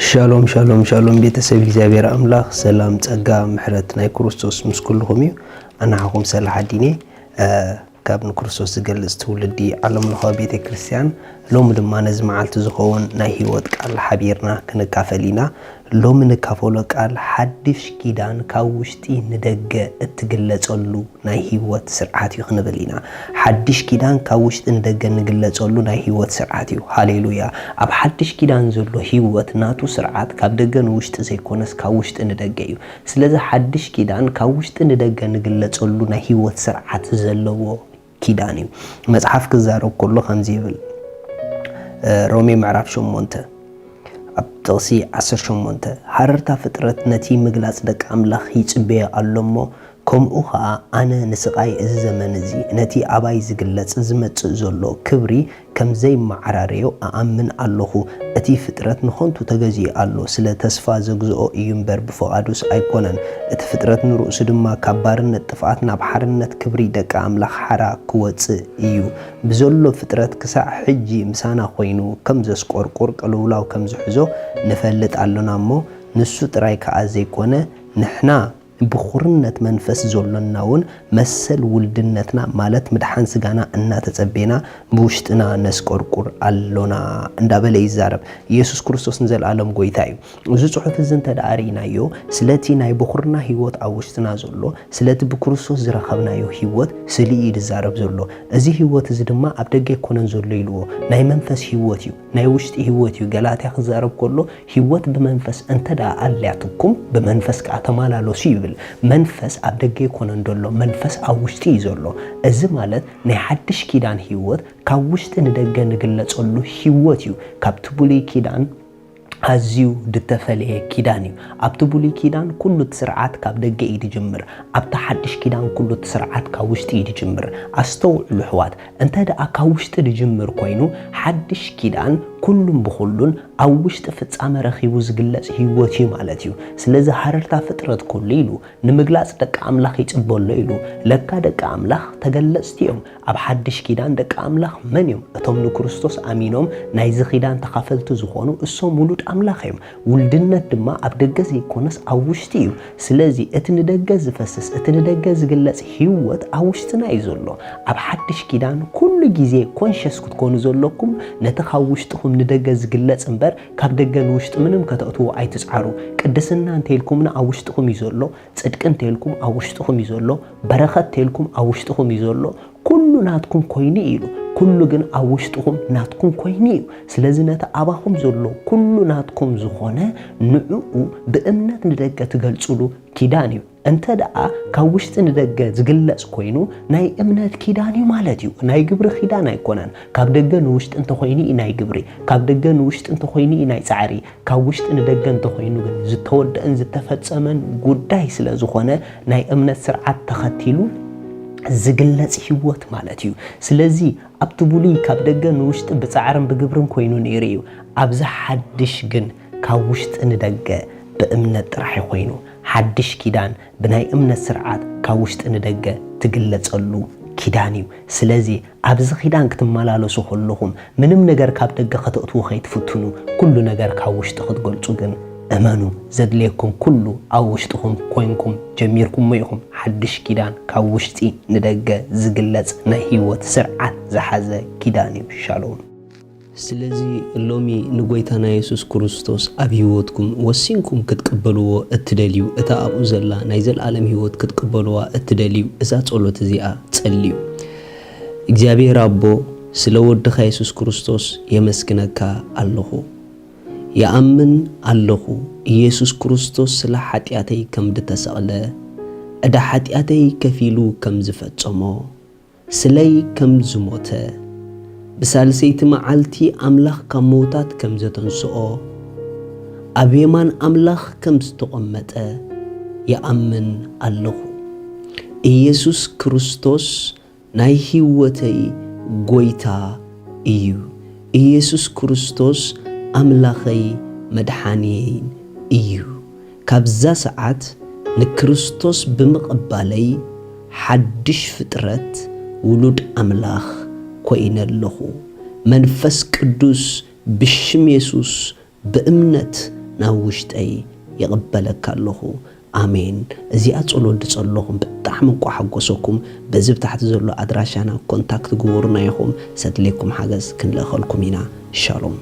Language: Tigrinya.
ሻሎም ሻሎም ሻሎም፣ ቤተሰብ እግዚኣብሔር ኣምላኽ ሰላም፣ ጸጋ፣ ምሕረት ናይ ክርስቶስ ምስ ኩልኹም እዩ። ኣናሓኹም ሰላሕ ኣዲኔ፣ እ፣ ካብ ንክርስቶስ ዝገልጽ ትውልዲ ዓለም ለኸ ቤተ ክርስቲያን። ሎሚ ድማ ነዚ መዓልቲ ዝኸውን ናይ ህይወት ቃል ሓቢርና ክንካፈል ኢና። ሎሚ ንካፈሎ ቃል ሓድሽ ኪዳን ካብ ውሽጢ ንደገ እትግለጸሉ ናይ ህይወት ስርዓት እዩ ክንብል ኢና። ሓድሽ ኪዳን ካብ ውሽጢ ንደገ ንግለጸሉ ናይ ህይወት ስርዓት እዩ። ሃሌሉያ! ኣብ ሓድሽ ኪዳን ዘሎ ህይወት ናቱ ስርዓት ካብ ደገ ንውሽጢ ዘይኮነስ ካብ ውሽጢ ንደገ እዩ። ስለዚ ሓድሽ ኪዳን ካብ ውሽጢ ንደገ ንግለጸሉ ናይ ህይወት ስርዓት ዘለዎ ኪዳን እዩ። መጽሓፍ ክዛረብ ከሎ ከምዚ ይብል፣ እ፣ ሮሜ ምዕራፍ ሸሞንተ ኣብ ጥቕሲ ዓሰርተ ሸሞንተ፣ ሃረርታ ፍጥረት ነቲ ምግላጽ ደቂ ኣምላኽ ይጽበዮ ኣሎ እሞ፣ ከምኡ ኸኣ ኣነ ንስቓይ እዚ ዘመን እዚ፣ ነቲ ኣባይ ዝግለጽ ዝመጽእ ዘሎ ክብሪ ከም ዘይመዓራረዮ እኣምን ኣለኹ። እቲ ፍጥረት ንኸንቱ ተገዚኡ ኣሎ፣ ስለ ተስፋ ዘግዝኦ እዩ እምበር ብፍቓዱስ ኣይኮነን። እቲ ፍጥረት ንርእሱ ድማ ካብ ባርነት ጥፍኣት ናብ ሓርነት ክብሪ ደቂ ኣምላኽ ሓራ ክወጽእ እዩ። ብዘሎ ፍጥረት ክሳዕ ሕጂ ምሳና ኾይኑ ከም ዘስቆርቁር ቅልውላው ከም ዝሕዞ ንፈልጥ ኣሎና እሞ፣ ንሱ ጥራይ ከኣ ዘይኮነ፣ ንሕና ብኹርነት መንፈስ ዘሎና እውን መሰል ውልድነትና፣ ማለት ምድሓን ስጋና እናተጸቤና ብውሽጥና ነስቆርቁር ኣሎና እንዳበለ ይዛረብ። ኢየሱስ ክርስቶስ ንዘለኣለም ጎይታ እዩ። እዚ ጽሑፍ እዚ እንተ ደኣ ርኢናዮ፣ ስለቲ ናይ ብኹርና ህይወት ኣብ ውሽጥና ዘሎ፣ ስለቲ ብክርስቶስ ዝረኸብናዮ ህይወት ስሊ እዩ ዝዛረብ ዘሎ። እዚ ህይወት እዚ ድማ ኣብ ደገ ኣይኮነን ዘሎ ኢልዎ፣ ናይ መንፈስ ህይወት እዩ፣ ናይ ውሽጢ ህይወት እዩ። ገላትያ ክዛረብ ከሎ፣ ህይወት ብመንፈስ እንተ ደኣ ኣልያትኩም፣ ብመንፈስ ከኣ ተመላለሱ ይብል። መንፈስ ኣብ ደገ ኣይኮነን ዘሎ፣ መንፈስ ኣብ ውሽጢ እዩ ዘሎ። እዚ ማለት ናይ ሓድሽ ኪዳን ህይወት ካብ ውሽጢ ንደገ ንግለጸሉ ህይወት እዩ። ካብቲ ብሉይ ኪዳን ኣዝዩ ዝተፈለየ ኪዳን እዩ። ኣብቲ ብሉይ ኪዳን ኩሉ እቲ ስርዓት ካብ ደገ እዩ ዝጅምር። ኣብቲ ሓድሽ ኪዳን ኩሉ እቲ ስርዓት ካብ ውሽጢ እዩ ዝጅምር። ኣስተውዕሉ ኣሕዋት፣ እንተ ደኣ ካብ ውሽጢ ዝጅምር ኮይኑ፣ ሓድሽ ኪዳን ኩሉን ብኹሉን ኣብ ውሽጢ ፍጻመ ረኺቡ ዝግለጽ ህይወት እዩ ማለት እዩ። ስለዚ ሃረርታ ፍጥረት ኩሉ ኢሉ ንምግላጽ ደቂ ኣምላኽ ይጽበ ኣሎ ኢሉ። ለካ ደቂ ኣምላኽ ተገለጽቲ እዮም። ኣብ ሓድሽ ኪዳን ደቂ ኣምላኽ መን እዮም? እቶም ንክርስቶስ ኣሚኖም ናይዚ ኪዳን ተኻፈልቲ ዝኾኑ፣ እሶም ውሉድ ኣምላኽ እዮም። ውልድነት ድማ ኣብ ደገ ዘይኮነስ ኣብ ውሽጢ እዩ። ስለዚ እቲ ንደገ ዝፈስስ፣ እቲ ንደገ ዝግለጽ ህይወት ኣብ ውሽጥና እዩ ዘሎ። ኣብ ሓድሽ ኪዳን ኩሉ ግዜ ኮንሸስ ክትኮኑ ዘለኩም፣ ነቲ ካብ ውሽጥኹም ንደገ ዝግለጽ እምበር፣ ካብ ደገ ንውሽጢ ምንም ከተእትዎ ኣይትጽዓሩ። ቅድስና እንተኢልኩምና ኣብ ውሽጥኹም እዩ ዘሎ፣ ጽድቂ እንተኢልኩም ኣብ ውሽጥኹም እዩ ዘሎ፣ በረኸት እንተኢልኩም ኣብ ውሽጥኹም እዩ ዘሎ፣ ኩሉ ናትኩም ኮይኑ ኢሉ። ኩሉ ግን ኣብ ውሽጥኹም ናትኩም ኮይኑ እዩ። ስለዚ ነቲ ኣባኹም ዘሎ ኩሉ ናትኩም ዝኾነ ንዕኡ ብእምነት ንደገ ትገልጽሉ ኪዳን እዩ። እንተ ደኣ ካብ ውሽጢ ንደገ ዝግለጽ ኮይኑ ናይ እምነት ኪዳን እዩ ማለት እዩ። ናይ ግብሪ ኪዳን ኣይኮነን። ካብ ደገ ንውሽጢ እንተኾይኑ እዩ ናይ ግብሪ፣ ካብ ደገ ንውሽጢ እንተኾይኑ እዩ ናይ ጻዕሪ፣ ካብ ውሽጢ ንደገ እንተኾይኑ ግን ዝተወደአን ዝተፈጸመን ጉዳይ ስለ ዝኾነ ናይ እምነት ስርዓት ተኸቲሉ ዝግለጽ ህይወት ማለት እዩ። ስለዚ ኣብቲ ብሉይ ካብ ደገ ንውሽጢ ብጻዕርን ብግብርን ኮይኑ ነይሩ እዩ። ኣብዚ ሓድሽ ግን ካብ ውሽጢ ንደገ ብእምነት ጥራሕ ኮይኑ፣ ሓድሽ ኪዳን ብናይ እምነት ስርዓት ካብ ውሽጢ ንደገ ትግለጸሉ ኪዳን እዩ። ስለዚ ኣብዚ ኪዳን ክትመላለሱ ከለኹም ምንም ነገር ካብ ደገ ከተእትዉ ከይትፍትኑ፣ ኩሉ ነገር ካብ ውሽጢ ክትገልጹ ግን እመኑ። ዘድልየኩም ኩሉ ኣብ ውሽጥኹም ኮይንኩም ጀሚርኩሞ ኢኹም። ሓድሽ ኪዳን ካብ ውሽጢ ንደገ ዝግለጽ ናይ ህይወት ስርዓት ዝሓዘ ኪዳን እዩ። ሻሎም። ስለዚ ሎሚ ንጎይታና የሱስ ክርስቶስ ኣብ ህይወትኩም ወሲንኩም ክትቅበልዎ እትደልዩ፣ እታ ኣብኡ ዘላ ናይ ዘለኣለም ህይወት ክትቅበልዋ እትደልዩ፣ እዛ ጸሎት እዚኣ ጸልዩ። እግዚኣብሔር ኣቦ፣ ስለ ወድኻ የሱስ ክርስቶስ የመስግነካ ኣለኹ። ይኣምን ኣለኹ፣ ኢየሱስ ክርስቶስ ስለ ሓጢኣተይ ከም ድተሰቕለ፣ ዕዳ ሓጢኣተይ ከፊሉ ከም ዝፈጸሞ፣ ስለይ ከም ዝሞተ፣ ብሳልሰይቲ መዓልቲ ኣምላኽ ካብ ምዉታት ከም ዘተንስኦ፣ ኣብ የማን ኣምላኽ ከም ዝተቐመጠ ይኣምን ኣለኹ። ኢየሱስ ክርስቶስ ናይ ህይወተይ ጎይታ እዩ። ኢየሱስ ክርስቶስ ኣምላኸይ መድሓንየይን እዩ። ካብዛ ሰዓት ንክርስቶስ ብምቕባለይ ሓድሽ ፍጥረት ውሉድ ኣምላኽ ኮይነ ኣለኹ። መንፈስ ቅዱስ ብሽም የሱስ ብእምነት ናብ ውሽጠይ ይቕበለካ ኣለኹ። ኣሜን። እዚኣ ጸሎት ድጸለኹም ብጣዕሚ እንቋ ሓጎሰኩም። በዚ ብታሕቲ ዘሎ ኣድራሻና ኮንታክት ግበሩና ኢኹም። ሰድሌኩም ሓገዝ ክንልእኸልኩም ኢና። ሻሎም።